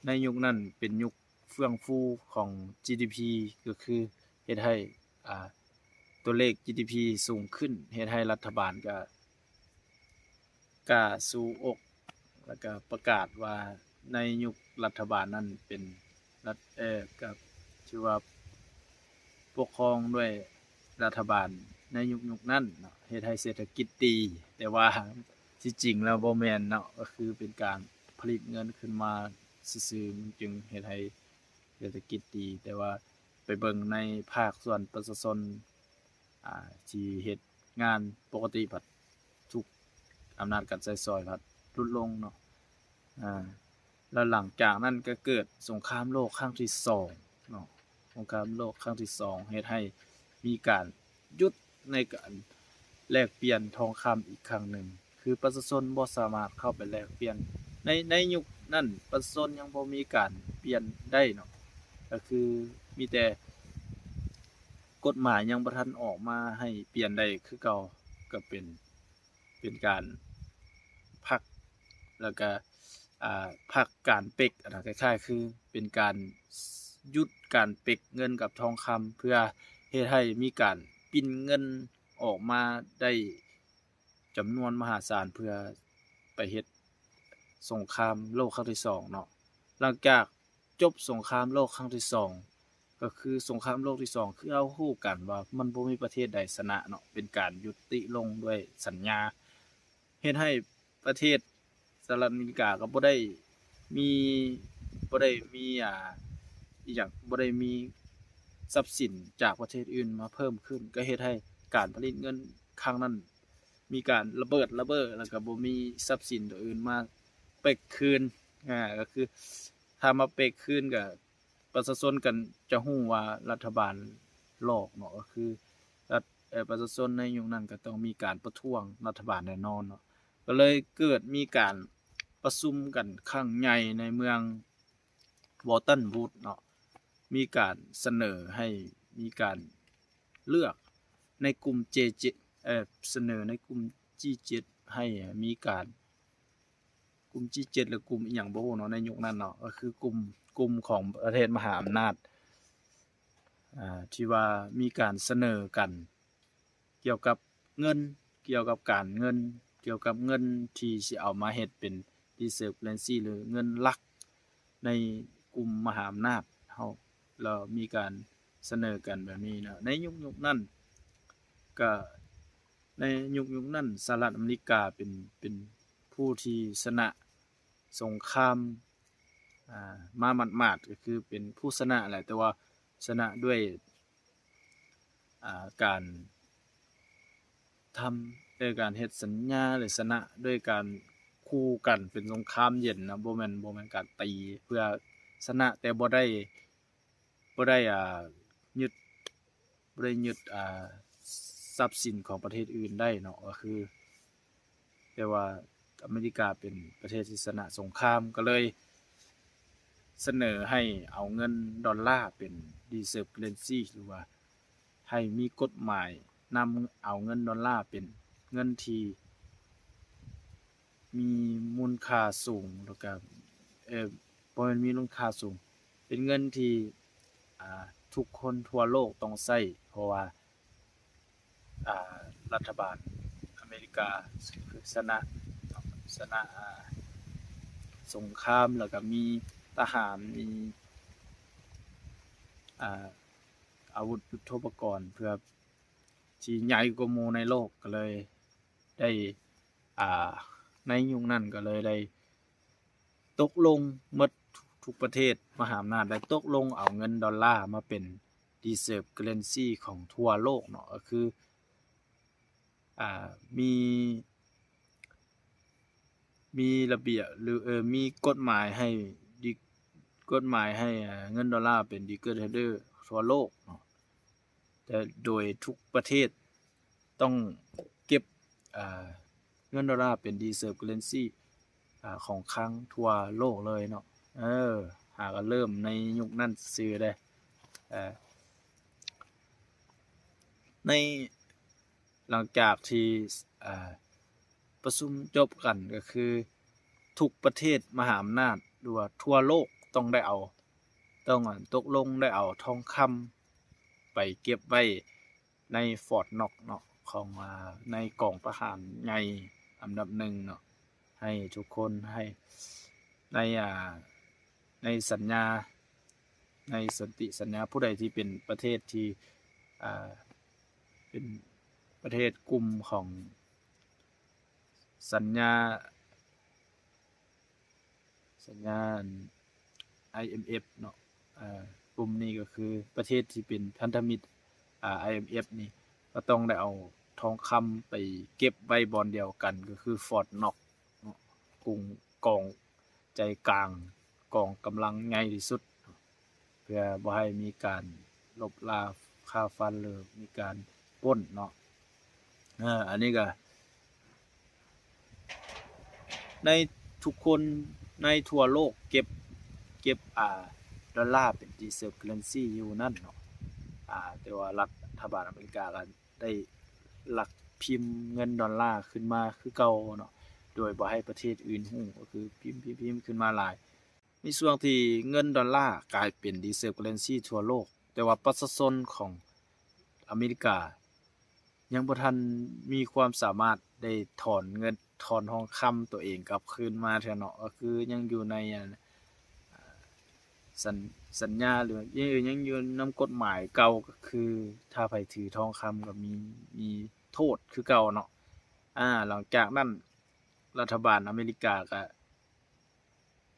ໃນຍຸກນັ້ນເປັນຍຸກ ເຟື່ອງຟູຂອງ ຈີດີພີ ກໍຄືເຮັດໃຫ້ ອ່າ ຕົວເລກ ຈີດີພີ ສູງຂຶ້ນ ເຮັດໃຫ້ລັດຖະບານກະ ກ້າສູ້ອົກ ແລ້ວກະປະກາດວ່າໃນຍຸກລັດຖະບານນັ້ນເປັນລັດ ເອີ ກໍຖືວ່າປົກຄອງດ້ວຍລັດຖະບານໃນຍຸກ ຍຸກນັ້ນເນາະ ເຮັດໃຫ້ເສດຖະກິດດີ ແຕ່ວ່າທີ່ຈິງແລ້ວບໍ່ແມ່ນເນາະ ກໍຄືເປັນການຜະລິດເງິນຂຶ້ນມາຊື່ໆ ມັນຈຶ່ງເຮັດໃຫ້ ເສດຖະກິດດີ ແຕ່ວ່າໄປເບິ່ງໃນພາກສ່ວນປະຊາຊົນ ອ່າ ທີ່ເຮັດງານປົກກະຕິ ພັດທຸກ ອຳນາດການໃຊ້ສອຍພັດຫຼຸດລົງເນາະ. ອາ ແລ້ວຫຼັງຈາກນັ້ນກໍເກີດສົງຄາມໂລກຄັ້ງທີສອງເນາະ, ສົງຄາມໂລກຄັ້ງທີສອງເຮັດໃຫ້ມີການຢຸດໃນການແລກປ່ຽນທອງຄຳອີກຄັ້ງໜຶ່ງ, ຄືປະຊາຊົນບໍ່ສາມາດເຂົ້າໄປແລກປ່ຽນ. ໃນ ໃນຍຸກນັ້ນປະຊາຊົນຍັງບໍ່ມີການປ່ຽນໄດ້ເນາະ, ກໍຄືມີແຕ່ກົດໝາຍຍັງບໍ່ທັນອອກມາໃຫ້ປ່ຽນໄດ້ຄືເກົ່າ, ກໍເປັນ ເປັນການພັກ ແລ້ວກະ ອາ ພັກການເປັກນະ, ຄ້າຍໆຄືເປັນການຢຸດການເປັກເງິນກັບທອງຄຳ ເພື່ອເຮັດໃຫ້ມີການປິ່ນເງິນອອກມາໄດ້ຈຳນວນມະຫາສານ ເພື່ອໄປເຮັດສົງຄາມໂລກຄັ້ງທີສອງເນາະ. ຫຼັງຈາກ ຈົບສົງຄາມໂລກຄັ້ງທີສອງ ກໍຄືສົງຄາມໂລກທີສອງ ຄືເຮົາຮູ້ກັນວ່າມັນບໍ່ມີປະເທດໃດຊະນະເນາະ, ເປັນການຍຸຕິລົງດ້ວຍສັນຍາ, ເຮັດໃຫ້ປະເທດສະຫະລັດອາເມລິກາກໍບໍ່ໄດ້ມີ ບໍ່ໄດ້ມີ ອາ ອີ່ຫຍັງ ບໍ່ໄດ້ມີຊັບສິນຈາກປະເທດອື່ນມາເພີ່ມຂຶ້ນ, ກໍເຮັດໃຫ້ການຜະລິດເງິນຄັ້ງນັ້ນມີການລະເບີດລະເບີດ ແລ້ວກໍບໍ່ມີຊັບສິນຕົວອື່ນມາເປັກຄືນ. ອາ ກໍຄື ຖ້າມາເປັກຄືນກໍປະຊາຊົນກໍຈະຮູ້ວ່າລັດຖະບານຫຼອກເນາະ, ກໍຄືລັດ ເອີ ປະຊາຊົນໃນຍຸກນັ້ນກໍຕ້ອງມີການປະທ້ວງລັດຖະບານແນ່ນອນເນາະ. ກໍເລີຍເກີດມີການປະຊຸມກັນຄັ້ງໃຫຍ່ໃນເມືອງ Bretton Woods ເນາະ, ມີການສະເໜີໃຫ້ມີການເລືອກໃນກຸ່ມ G ເຈັດ ເອີ ສະເໜີໃນກຸ່ມ G ເຈັດ ໃຫ້ມີການ ກຸ່ມ G ເຈັດ ຫຼື ກຸ່ມອີ່ຫຍັງບໍ່ຮູ້ເນາະ ໃນຍຸກນັ້ນເນາະ, ກໍຄືກຸ່ມ ກຸ່ມຂອງປະເທດມະຫາອຳນາດ ອາ ທີ່ວ່າມີການສະເໜີກັນກ່ຽວກັບເງິນ, ກ່ຽວກັບການເງິນ, ກ່ຽວກັບເງິນທີ່ຊິເອົາມາເຮັດເປັນ reserve currency ຫຼື ເງິນຫຼັກໃນກຸ່ມມະຫາອຳນາດເຮົາ, ແລ້ວມີການສະເໜີກັນແບບນີ້ເນາະ ໃນຍຸກໆນັ້ນ. ກະໃນຍຸກໆນັ້ນ ສະຫະລັດອາເມລິກາເປັນ ເປັນຜູ້ທີ່ຊະນະສົງຄາມ ອາ ມາໝາດໆ ກໍຄືເປັນຜູ້ຊະນະແຫຼະ, ແຕ່ວ່າຊະນະດ້ວຍ ອາ ການທຳ ເອີ ການເຮັດສັນຍາ ຫຼື ຊະນະດ້ວຍການຂູ່ກັນເປັນສົງຄາມເຢັນນະ, ບໍ່ແມ່ນ ບໍ່ແມ່ນການຕີ ເພື່ອຊະນະ ແຕ່ບໍ່ໄດ້ ບໍ່ໄດ້ ອາ ຍຶດ ບໍ່ໄດ້ຍຶດ ອາ ຊັບສິນຂອງປະເທດອື່ນໄດ້ເນາະ, ກໍຄື ແຕ່ວ່າອາເມລິກາເປັນປະເທດທີ່ຊະນະສົງຄາມ ກໍເລີຍສະເໜີໃຫ້ເອົາເງິນດອນລາເປັນ reserve currency ຫຼືວ່າໃຫ້ມີກົດໝາຍນຳເອົາເງິນດອນລາເປັນເງິນທີ່ມີມູນຄ່າສູງ ແລ້ວກະ ເອີ ບໍ່ແມ່ນມີມູນຄ່າສູງ ເປັນເງິນທີ່ ອາ ທຸກຄົນທົ່ວໂລກຕ້ອງໃຊ້ ເພາະວ່າ ອາ ລັດຖະບານອາເມລິກາຊະນະ ຊະນະ ອາ ສົງຄາມ ແລ້ວກະມີທະຫານ ມີ ອາ ອາວຸດຍຸດໂທປະກອນ ເພື່ອທີ່ໃຫຍ່ກວ່າໝູ່ໃນໂລກ ກໍເລີຍໄດ້ ອາ ໃນຍຸກນັ້ນກໍເລີຍໄດ້ຕົກລົງໝົດ ທຸກປະເທດມະຫາອຳນາດໄດ້ຕົກລົງເອົາເງິນດອນລາມາເປັນ reserve currency ຂອງທົ່ວໂລກເນາະ, ກໍຄື ອາ ມີ ມີລະບຽບ ຫຼື ເອີ ມີກົດໝາຍໃຫ້ ກົດໝາຍໃຫ້ ອາ ເງິນດອນລາເປັນ reserve currency ທົ່ວໂລກເນາະ, ແຕ່ໂດຍທຸກປະເທດຕ້ອງເກັບ ອາ ເງິນດອນລາເປັນ reserve currency ອາ ຂອງຄັງທົ່ວໂລກເລີຍເນາະ. ເອີ ຫາກໍເລີ່ມໃນຍຸກນັ້ນຊື່ໆເດ້. ເອີ ໃນ ຫຼັງຈາກທີ່ ອາ ປະຊຸມຈົບກັນ ກໍຄືທຸກປະເທດມະຫາອຳນາດ ຫຼືວ່າທົ່ວໂລກຕ້ອງໄດ້ເອົາ ຕ້ອງ ຕົກລົງໄດ້ເອົາທອງຄຳໄປເກັບໄວ້ໃນ Fort Knox ເນາະ ຂອງ ອາ ໃນກອງປະຫານໃຫຍ່ອັນດັບໜຶ່ງເນາະ ໃຫ້ທຸກຄົນ ໃຫ້ ໃນ ອາ ໃນສັນຍາ ໃນສົນທິສັນຍາ ຜູ້ໃດທີ່ເປັນປະເທດທີ່ ອາ ເປັນປະເທດກຸ່ມຂອງສັນຍາ ສັນຍາ IMF ເນາະ, ເອີ ກຸ່ມນີ້ກໍຄືປະເທດທີ່ເປັນພັນທະມິດ ອາ IMF ນີ້ ກໍຕ້ອງໄດ້ເອົາ ທອງຄຳໄປເກັບໄວ້ບ່ອນດຽວກັນ ກໍຄືຟອດນັອກເນາະ ກຸງ ກອງໃຈກາງ ກອງກຳລັງໃຫຍ່ທີ່ສຸດ ເພື່ອບໍ່ໃຫ້ມີການລົບລາຂ້າຟັນ ຫຼື ມີການປຸ້ນເນາະ. ເອີ ອັນນີ້ກໍ ໃນທຸກຄົນໃນທົ່ວໂລກເກັບ ເກັບ ອ່າ ດອນລາເປັນ reserve currency ຢູ່ນັ້ນເນາະ ອ່າ ແຕ່ວ່າລັດຖະບານອາເມລິກາກໍໄດ້ລັກພິມເງິນດອນລາຂຶ້ນມາຄືເກົ່າເນາະ ໂດຍບໍ່ໃຫ້ປະເທດອື່ນຮູ້ ກໍຄືພິມ ພິມ ພິມຂຶ້ນມາຫຼາຍ. ໃນຊ່ວງທີ່ເງິນດອນລາກາຍເປັນ reserve currency ທົ່ວໂລກ, ແຕ່ວ່າປະຊາຊົນຂອງອາເມລິກາຍັງບໍ່ທັນມີຄວາມສາມາດໄດ້ຖອນເງິນ ຖອນທອງຄຳຕົວເອງກັບຄືນມາເທື່ອເນາະ, ກໍຄືຍັງຢູ່ໃນ ອັນ ສັນ ສັນຍາ ຫຼື ຍັງ ຍັງຢູ່ນຳກົດໝາຍເກົ່າ, ກໍຄືຖ້າໃຜຖືທອງຄຳກໍມີ ມີໂທດຄືເກົ່າເນາະ. ອາ ຫຼັງຈາກນັ້ນ ລັດຖະບານອາເມລິກາກໍ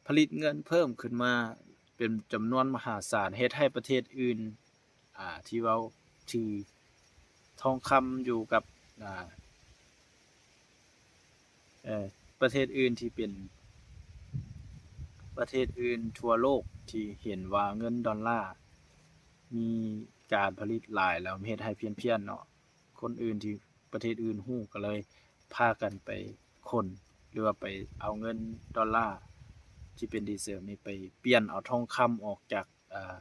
ຜະລິດເງິນເພີ່ມຂຶ້ນມາເປັນຈຳນວນມະຫາສານ, ເຮັດໃຫ້ປະເທດອື່ນ ອ່າ ທີ່ວ່າຖືທອງຄຳຢູ່ກັບ ອ່າ ເອີ ປະເທດອື່ນທີ່ເປັນ ປະເທດອື່ນທົ່ວໂລກທີ່ເຫັນວ່າເງິນດອນລາມີການຜະລິດຫຼາຍແລ້ວ ເຮັດໃຫ້ພຽນໆເນາະ, ຄົນອື່ນທີ່ ປະເທດອື່ນຮູ້ກໍເລີຍພາກັນໄປຄົ້ນ ຫຼືວ່າໄປເອົາເງິນດອນລາທີ່ເປັນ reserve ນີ້ໄປປ່ຽນເອົາທອງຄຳອອກຈາກ ອ່າ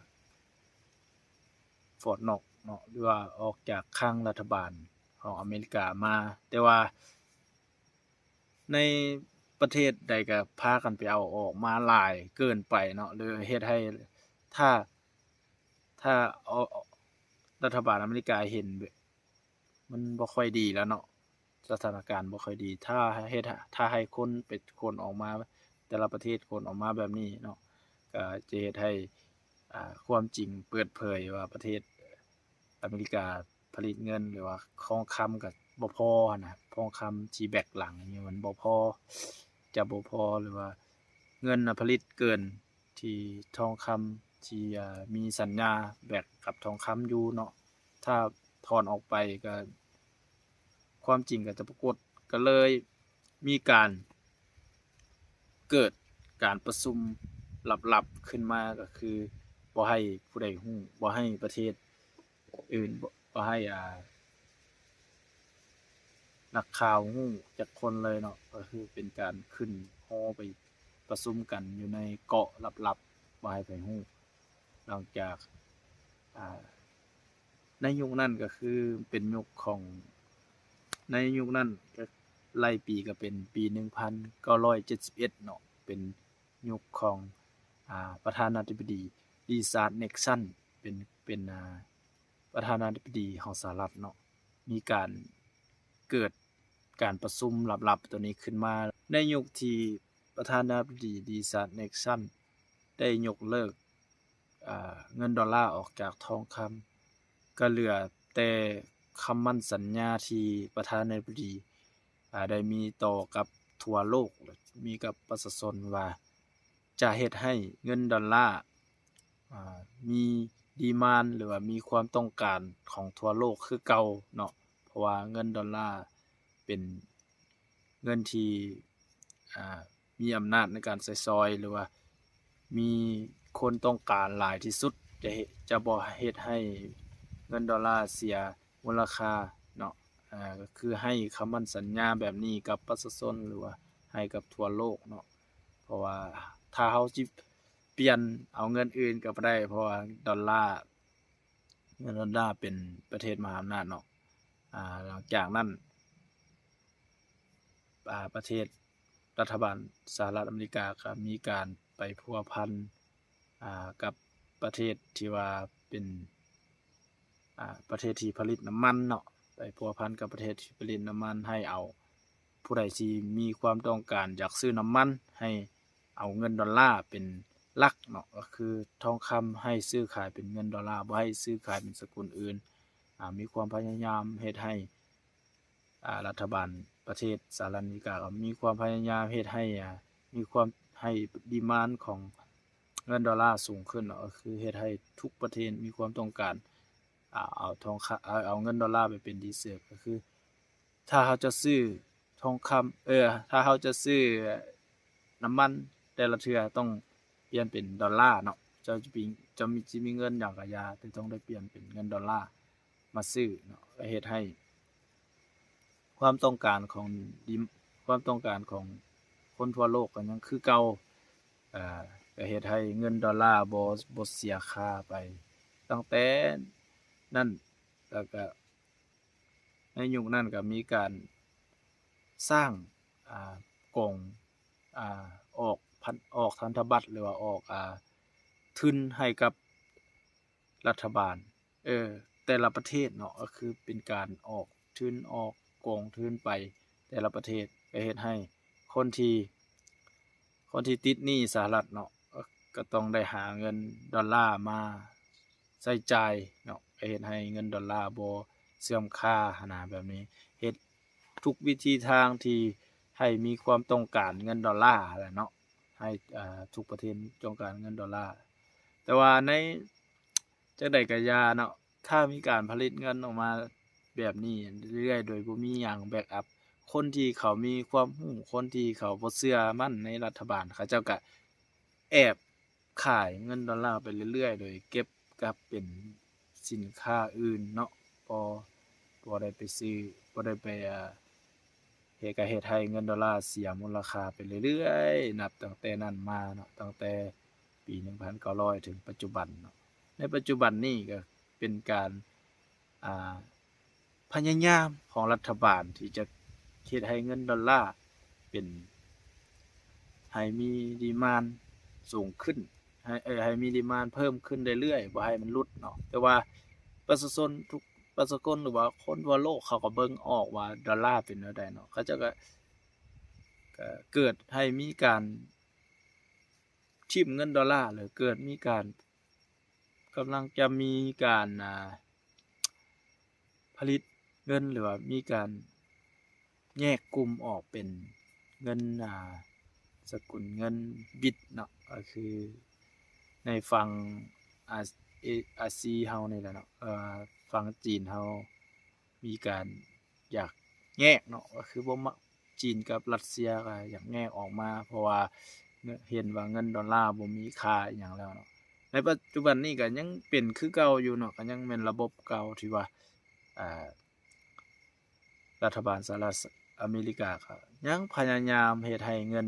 ຟອດນັອກເນາະ ຫຼືວ່າອອກຈາກຄັງລັດຖະບານຂອງອາເມລິກາມາ. ແຕ່ວ່າໃນປະເທດໃດກໍພາກັນໄປເອົາອອກມາຫຼາຍເກີນໄປເນາະ ຫຼືເຮັດໃຫ້ ຖ້າ ຖ້າ ເອົາ ລັດຖະບານອາເມລິກາເຫັນ ມັນບໍ່ຄ່ອຍດີແລ້ວເນາະ, ສະຖານະການບໍ່ຄ່ອຍດີ. ຖ້າເຮັດ ຖ້າໃຫ້ຄົນໄປຄົ້ນອອກມາ ແຕ່ລະປະເທດຄົ້ນອອກມາແບບນີ້ເນາະ ກໍຈະເຮັດໃຫ້ ອ່າ ຄວາມຈິງເປີດເຜີຍວ່າປະເທດອາເມລິກາຜະລິດເງິນ ຫຼືວ່າທອງຄຳກໍບໍ່ພໍຫັ້ນນະ, ທອງຄຳທີ່ແບັກຫຼັງນີ້ມັນບໍ່ພໍ ຈະບໍ່ພໍ ຫຼືວ່າເງິນນະຜະລິດເກີນ ທີ່ທອງຄຳທີ່ ເອີ ມີສັນຍາແບກກັບທອງຄຳຢູ່ເນາະ, ຖ້າຖອນອອກໄປກໍຄວາມຈິງກໍຈະປາກົດ. ກໍເລີຍມີການເກີດການປະຊຸມລັບໆຂຶ້ນມາ, ກໍຄືບໍ່ໃຫ້ຜູ້ໃດຮູ້, ບໍ່ໃຫ້ປະເທດ ອື່ນ ບໍ່ ບໍ່ໃຫ້ ອ່າ ນັກຂ່າວຮູ້ຈັກຄົນເລີຍເນາະ, ກໍຄືເປັນການຂຶ້ນຫໍໄປປະຊຸມກັນຢູ່ໃນເກາະລັບໆ ບໍ່ໃຫ້ໃຜຮູ້. ຫຼັງຈາກ ອ່າ ໃນຍຸກນັ້ນກໍຄືເປັນຍຸກຂອງ ໃນຍຸກນັ້ນກໍໄລ່ປີກໍເປັນປີໜຶ່ງພັນເກົ້າຮ້ອຍເຈັດສິບເອັດເນາະ, ເປັນ ຍຸກຂອງ ອ່າ ປະທານາທິບໍດີ ລິຊາດ ນິກຊັນ ເປັນ ເປັນ ອ່າ ປະທານາທິບໍດີຂອງສະຫະລັດເນາະ, ມີການເກີດການປະຊຸມລັບໆຕົວນີ້ຂຶ້ນມາ. ໃນຍຸກທີ່ປະທານາທິບໍດີ ລິຊາດ ນິກຊັນ ໄດ້ຍົກເລີກ ອ່າ ເງິນດອນລາອອກຈາກທອງຄຳ, ກໍເຫຼືອແຕ່ຄຳໝັ້ນສັນຍາທີ່ປະທານາທິບໍດີ ອ່າ ໄດ້ມີຕໍ່ກັບທົ່ວໂລກ ມີກັບປະຊາຊົນວ່າ ຈະເຮັດໃຫ້ເງິນດອນລາ ອ່າ ມີດີມານ ຫຼືວ່າມີຄວາມຕ້ອງການຂອງທົ່ວໂລກຄືເກົ່າເນາະ, ເພາະວ່າເງິນດອນລາເປັນເງິນທີ່ ອ່າ ມີອຳນາດໃນການໃຊ້ສອຍ ຫຼືວ່າມີຄົນຕ້ອງການຫຼາຍທີ່ສຸດ, ຈະເຮັດ ຈະບໍ່ເຮັດໃຫ້ເງິນດອນລາເສຍມູນລະຄ່າເນາະ, ອ່າ ກໍຄືໃຫ້ຄຳໝັ້ນສັນຍາແບບນີ້ກັບປະຊາຊົນ ຫຼືວ່າໃຫ້ກັບທົ່ວໂລກເນາະ. ເພາະວ່າຖ້າເຮົາຊິປ່ຽນເອົາເງິນອື່ນກໍບໍ່ໄດ້, ເພາະວ່າດອນລາ ເງິນດອນລາເປັນປະເທດມະຫາອຳນາດເນາະ. ອ່າ ຫຼັງຈາກນັ້ນ ອ່າ ປະເທດ ລັດຖະບານສະຫະລັດອາເມລິກາກໍມີການໄປພົວພັນ ອ່າ ກັບປະເທດທີ່ວ່າເປັນ ອ່າ ປະເທດທີ່ຜະລິດນ້ຳມັນເນາະ, ໄປພົວພັນກັບປະເທດທີ່ຜະລິດນ້ຳມັນ ໃຫ້ເອົາ ຜູ້ໃດທີ່ມີຄວາມຕ້ອງການຢາກຊື້ນ້ຳມັນ ໃຫ້ເອົາເງິນດອນລາເປັນຫຼັກເນາະ, ກໍຄືທອງຄຳໃຫ້ຊື້ຂາຍເປັນເງິນດອນລາ, ບໍ່ໃຫ້ຊື້ຂາຍເປັນສະກຸນອື່ນ. ອ່າ ມີຄວາມພະຍາຍາມເຮັດໃຫ້ ອ່າ ລັດຖະບານປະເທດສະຫະລັດອາເມລິກາກໍມີຄວາມພະຍາຍາມເຮັດໃຫ້ ອ່າ ມີຄວາມ ໃຫ້ດີມານຂອງເງິນດອນລາສູງຂຶ້ນເນາະ, ກໍຄືເຮັດໃຫ້ທຸກປະເທດມີຄວາມຕ້ອງການ ອ່າ ເອົາທອງຄຳ ເອົາ ເອົາເງິນດອນລາໄປເປັນ reserve ກໍຄື ຖ້າເຮົາຈະຊື້ທອງຄຳ ເອີ ຖ້າເຮົາຈະຊື້ນ້ຳມັນແຕ່ລະເທື່ອຕ້ອງປ່ຽນເປັນດອນລາເນາະ. ເຈົ້າຈະມີ ເຈົ້າມີ ຈະມີເງິນຫຍັງກະຢ່າ ແຕ່ຕ້ອງໄດ້ປ່ຽນເປັນເງິນດອນລາມາຊື້ເນາະ. ກະເຮັດໃຫ້ຄວາມຕ້ອງການຂອງ ດີ ຄວາມຕ້ອງການຂອງຄົນທົ່ວໂລກກະຍັງຄືເກົ່າ. ເອີ ກະເຮັດໃຫ້ເງິນດອນລາບໍ່ ບໍ່ເສຍຄ່າໄປ. ຕັ້ງແຕ່ນັ້ນ ແລ້ວກະໃນຍຸກນັ້ນກະມີການສ້າງ ອາ ກອງ ອາ ອອກພັນ ອອກພັນທະບັດ ຫຼືວ່າອອກ ອາ ທຶນໃຫ້ກັບລັດຖະບານ ເອີ ແຕ່ລະປະເທດເນາະ. ກະຄືເປັນການອອກທຶນ ອອກກອງທຶນໄປແຕ່ລະປະເທດ ກະເຮັດໃຫ້ຄົນທີ່ ຄົນທີ່ຕິດໜີ້ສະຫະລັດເນາະ ກະຕ້ອງໄດ້ຫາເງິນດອນລາມາໃຊ້ຈ່າຍເນາະ. ກະເຮັດໃຫ້ເງິນດອນລາບໍ່ເສື່ອມຄ່າຫັ້ນນະ ແບບນີ້. ເຮັດທຸກວິທີທາງທີ່ໃຫ້ມີຄວາມຕ້ອງການເງິນດອນລາຫັ້ນແຫຼະເນາະ ໃຫ້ ອາ ທຸກປະເທດຕ້ອງການເງິນດອນລາ. ແຕ່ວ່າໃນ ຈັ່ງໃດກະຢ່າເນາະ ຖ້າມີການຜະລິດເງິນອອກມາແບບນີ້ເລື້ອຍໆ ໂດຍບໍ່ມີຫຍັງແບັກອັບ ຄົນທີ່ເຂົາມີຄວາມຮູ້ ຄົນທີ່ເຂົາບໍ່ເຊື່ອໝັ້ນໃນລັດຖະບານ ເຂົາເຈົ້າກະແອບຂາຍເງິນດອນລາໄປເລື້ອຍໆ ໂດຍເກັບກັບເປັນສິນຄ້າອື່ນເນາະ ບໍ່ ບໍ່ໄດ້ໄປຊື້ ບໍ່ໄດ້ໄປ ອາ ເຮັດ ກະເຮັດໃຫ້ເງິນດອນລາເສຍມູນລະຄ່າໄປເລື້ອຍໆ ນັບຕັ້ງແຕ່ນັ້ນມາເນາະ ຕັ້ງແຕ່ປີໜຶ່ງພັນເກົ້າຮ້ອຍເຖິງປັດຈຸບັນເນາະ. ໃນປັດຈຸບັນນີ້ກະເປັນການ ອາ ພະຍາຍາມຂອງລັດຖະບານທີ່ຈະເຮັດໃຫ້ເງິນດອນລາເປັນ ໃຫ້ມີດີມານສູງຂຶ້ນ ໃຫ້ ເອີ ໃຫ້ມີດີມານເພີ່ມຂຶ້ນເລື້ອຍໆ ບໍ່ໃຫ້ມັນຫຼຸດເນາະ. ແຕ່ວ່າປະຊາຊົນທຸກ ປະຊາຊົນ ຫຼືວ່າຄົນທົ່ວໂລກເຂົາກະເບິ່ງອອກວ່າດອນລາເປັນແນວໃດເນາະ ເຂົາເຈົ້າກະ ກະເກີດໃຫ້ມີການຖິ້ມເງິນດອນລາ ຫຼືເກີດມີການ ກຳລັງຈະມີການ ອາ ຜະລິດເງິນ ຫຼືວ່າມີການແຍກກຸ່ມອອກເປັນເງິນ ອາ ສະກຸນເງິນບິດເນາະ ກະຄືໃນຝັ່ງອາ ເອ ອາຊີເຮົານີ້ແຫຼະເນາະ ເອີ ຝັ່ງຈີນເຮົາມີການຢາກແຍກເນາະ ກະຄືບໍ່ມັກ ຈີນກັບລັດເຊຍກະຢາກແຍກອອກມາ ເພາະວ່າເຫັນວ່າເງິນດອນລາບໍ່ມີຄ່າອີ່ຫຍັງແລ້ວເນາະ. ໃນປັດຈຸບັນນີ້ກະຍັງເປັນຄືເກົ່າຢູ່ເນາະ ກະຍັງແມ່ນລະບົບເກົ່າທີ່ວ່າ ອາ ລັດຖະບານສະຫະລັດອາເມລິກາກະຍັງພະຍາຍາມເຮັດໃຫ້ເງິນ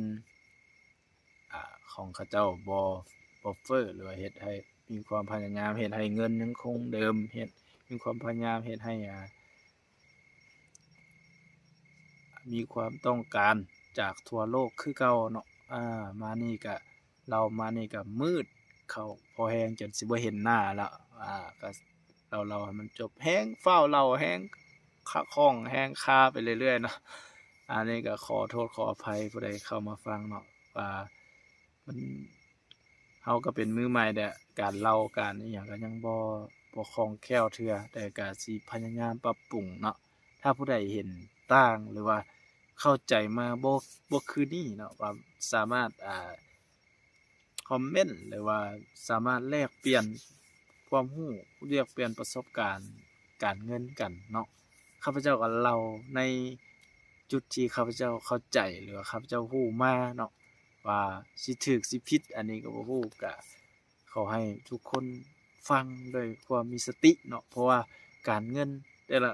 ອາ ຂອງເຂົາເຈົ້າບໍ່ ບໍ່ເຟີ້ ຫຼືວ່າເຮັດໃຫ້ ມີຄວາມພະຍາຍາມເຮັດໃຫ້ເງິນຍັງຄົງເດີມ ເຮັດ ມີຄວາມພະຍາຍາມເຮັດໃຫ້ ອາ ມີຄວາມຕ້ອງການຈາກທົ່ວໂລກຄືເກົ່າເນາະ. ອາ ມານີ້ກະ ເລົ່າມານີ້ກະມືດເຂົ້າພໍແຮງ ຈົນຊິບໍ່ເຫັນໜ້າແລ້ວ ອາ ກະເລົ່າ ເລົ່າໃຫ້ມັນຈົບ ແຮງຟ້າວເລົ່າ ແຮງຄະຂ້ອງ ແຮງຄາໄປເລື້ອຍໆເນາະ. ອັນນີ້ກະຂໍໂທດຂໍອະໄພຜູ້ໃດເຂົ້າມາຟັງເນາະ ວ່າມັນ ເຮົາກະເປັນມືໃໝ່ແດ່ ການເລົ່າການອີ່ຫຍັງກະຍັງບໍ່ ບໍ່ຄ່ອງແຄ້ວເທື່ອ ແຕ່ກະຊິພະຍາຍາມປັບປຸງເນາະ. ຖ້າຜູ້ໃດເຫັນຕ່າງ ຫຼືວ່າເຂົ້າໃຈມາບໍ່ ບໍ່ຄືນີ້ເນາະ ກະສາມາດ ອາ ຄອມເມັນ ຫຼືວ່າສາມາດແລກປ່ຽນຄວາມຮູ້ ແລກປ່ຽນປະສົບການການເງິນກັນເນາະ. ຂ້າພະເຈົ້າກະເລົ່າໃນຈຸດທີ່ຂ້າພະເຈົ້າເຂົ້າໃຈ ຫຼືວ່າຂ້າພະເຈົ້າຮູ້ມາເນາະ ວ່າຊິຖືກຊິຜິດ ອັນນີ້ກະບໍ່ຮູ້ ກະຂໍໃຫ້ທຸກຄົນຟັງດ້ວຍຄວາມມີສະຕິເນາະ ເພາະວ່າການເງິນແຕ່ລະ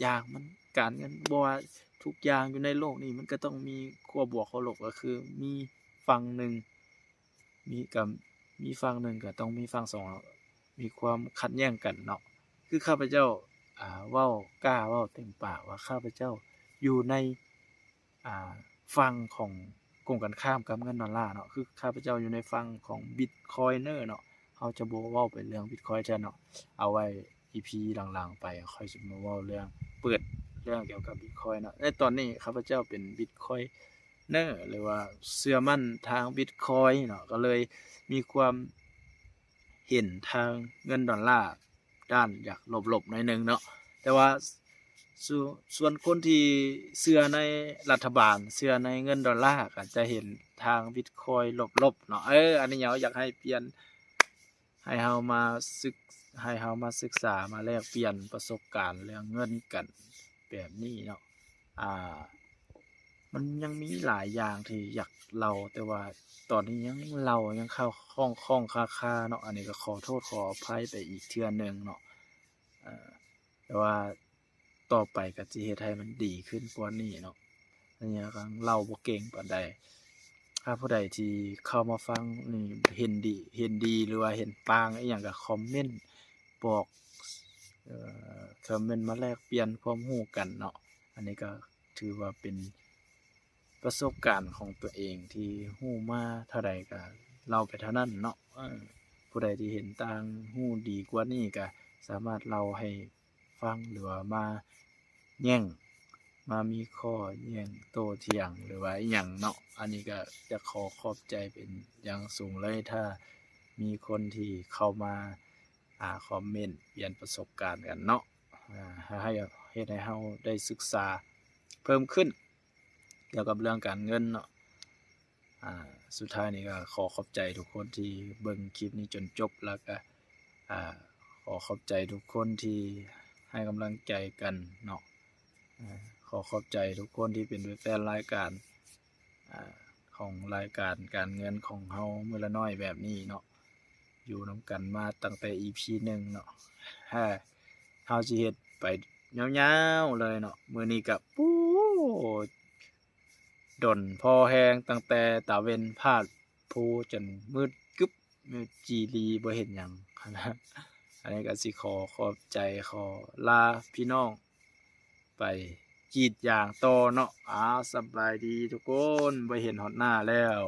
ຢ່າງມັນ ການເງິນ ບໍ່ວ່າທຸກຢ່າງຢູ່ໃນໂລກນີ້ ມັນກະຕ້ອງມີຂົ້ວບວກຂົ້ວລົບ ກະຄືມີຝັ່ງໜຶ່ງ ມີກະ ມີຝັ່ງໜຶ່ງກະຕ້ອງມີຝັ່ງສອງ ມີຄວາມຂັດແຍ່ງກັນເນາະ. ຄືຂ້າພະເຈົ້າ ອາ ເວົ້າ ກ້າເວົ້າເຕັມປາກວ່າຂ້າພະເຈົ້າຢູ່ໃນ ອາ ຝັ່ງຂອງກົງກັນຂ້າມກັບເງິນດອນລາເນາະ ຄືຂ້າພະເຈົ້າຢູ່ໃນຝັ່ງຂອງບິດຄອຍເນີເນາະ. ເຮົາຈະບໍ່ເວົ້າໄປເລື່ອງບິດຄອຍເທື່ອເນາະ ເອົາໄວ້ອີພີຫຼັງໆໄປ ຂ້ອຍຊິມາເວົ້າເລື່ອງ ເປີດເລື່ອງກ່ຽວກັບບິດຄອຍເນາະ. ໃນຕອນນີ້ຂ້າພະເຈົ້າເປັນບິດຄອຍເນີ ຫຼືວ່າເຊື່ອໝັ້ນທາງບິດຄອຍເນາະ ກະເລີຍມີຄວາມເຫັນທາງເງິນດອນລາ ດ້ານຢາກລົບໆໜ້ອຍໜຶ່ງເນາະ ແຕ່ວ່າ ສ່ວນ ສ່ວນຄົນທີ່ເຊື່ອໃນລັດຖະບານ ເຊື່ອໃນເງິນດອນລາ ກະຈະເຫັນທາງບິດຄອຍລົບໆເນາະ. ເອີ ອັນນີ້ເຮົາຢາກໃຫ້ປ່ຽນ ໃຫ້ເຮົາມາສຶກ ໃຫ້ເຮົາມາສຶກສາ ມາແລກປ່ຽນປະສົບການເລື່ອງເງິນກັນແບບນີ້ເນາະ. ອ່າ ມັນຍັງມີຫຼາຍຢ່າງທີ່ຢາກເລົ່າ ແຕ່ວ່າຕອນນີ້ຍັງເລົ່າ ຍັງຄາວ ຄ້ອງໆຄາໆເນາະ. ອັນນີ້ກໍຂໍໂທດຂໍອະໄພໄປອີກເທື່ອໜຶ່ງເນາະ. ເອີ ແຕ່ວ່າຕໍ່ໄປກໍຊິເຮັດໃຫ້ມັນດີຂຶ້ນກວ່ານີ້ເນາະ. ອັນນີ້ກໍເລົ່າບໍ່ເກັ່ງປານໃດ. ຖ້າຜູ້ໃດທີ່ເຂົ້າມາຟັງນີ້ເຫັນດີ ເຫັນດີ ຫຼືວ່າເຫັນຕ່າງອີ່ຫຍັງ ກໍຄອມເມັນບອກ ເອີ ຄອມເມັນມາແລກປ່ຽນຄວາມຮູ້ກັນເນາະ. ອັນນີ້ກໍຖືວ່າເປັນປະສົບການຂອງຕົວເອງທີ່ຮູ້ມາເທົ່າໃດກໍເລົ່າໄປເທົ່ານັ້ນເນາະ. ເອີ ຜູ້ໃດທີ່ເຫັນຕ່າງ ຮູ້ດີກວ່ານີ້ກໍສາມາດເລົ່າໃຫ້ຟັງ ຫຼືວ່າມາແຍ້ງ ມາມີຂໍ້ແຍ້ງໂຕ້ຖຽງ ຫຼືວ່າອີ່ຫຍັງເນາະ. ອັນນີ້ກໍຢາກຂໍຂອບໃຈເປັນຢ່າງສູງເລີຍ ຖ້າມີຄົນທີ່ເຂົ້າມາ ອ່າ ຄອມເມັນປ່ຽນປະສົບການກັນເນາະ. ອ່າ ໃຫ້ ເຮັດໃຫ້ເຮົາໄດ້ສຶກສາເພີ່ມຂຶ້ນກ່ຽວກັບເລື່ອງການເງິນເນາະ. ອ່າ ສຸດທ້າຍນີ້ກໍຂໍຂອບໃຈທຸກຄົນທີ່ເບິ່ງຄລິບນີ້ຈົນຈົບ ແລ້ວກໍ ອ່າ ຂໍຂອບໃຈທຸກຄົນທີ່ໃຫ້ກຳລັງໃຈກັນເນາະ. ອ່າ ຂໍຂອບໃຈທຸກຄົນທີ່ເປັນແຟນລາຍການ ອ່າ ຂອງລາຍການການເງິນຂອງເຮົາມື້ລະໜ້ອຍແບບນີ້ເນາະ. ຢູ່ນຳກັນມາຕັ້ງແຕ່ອີພີໜຶ່ງເນາະ. ເຮົາຊິເຮັດໄປຍາວໆເລີຍເນາະ. ມື້ນີ້ກໍ ປູ້ ດົນພໍແຮງ ຕັ້ງແຕ່ຕາເວັນພາດພູຈົນມືດກຶບ ມືດຈີລີ ບໍ່ເຫັນຫຍັງ. ອັນນີ້ກໍຊິຂໍຂອບໃຈ ຂໍລາພີ່ນ້ອງໄປກຣີດຢາງຕໍ່ເນາະ. ອາ ສະບາຍດີທຸກຄົນ ບໍ່ເຫັນຮອດໜ້າແລ້ວ.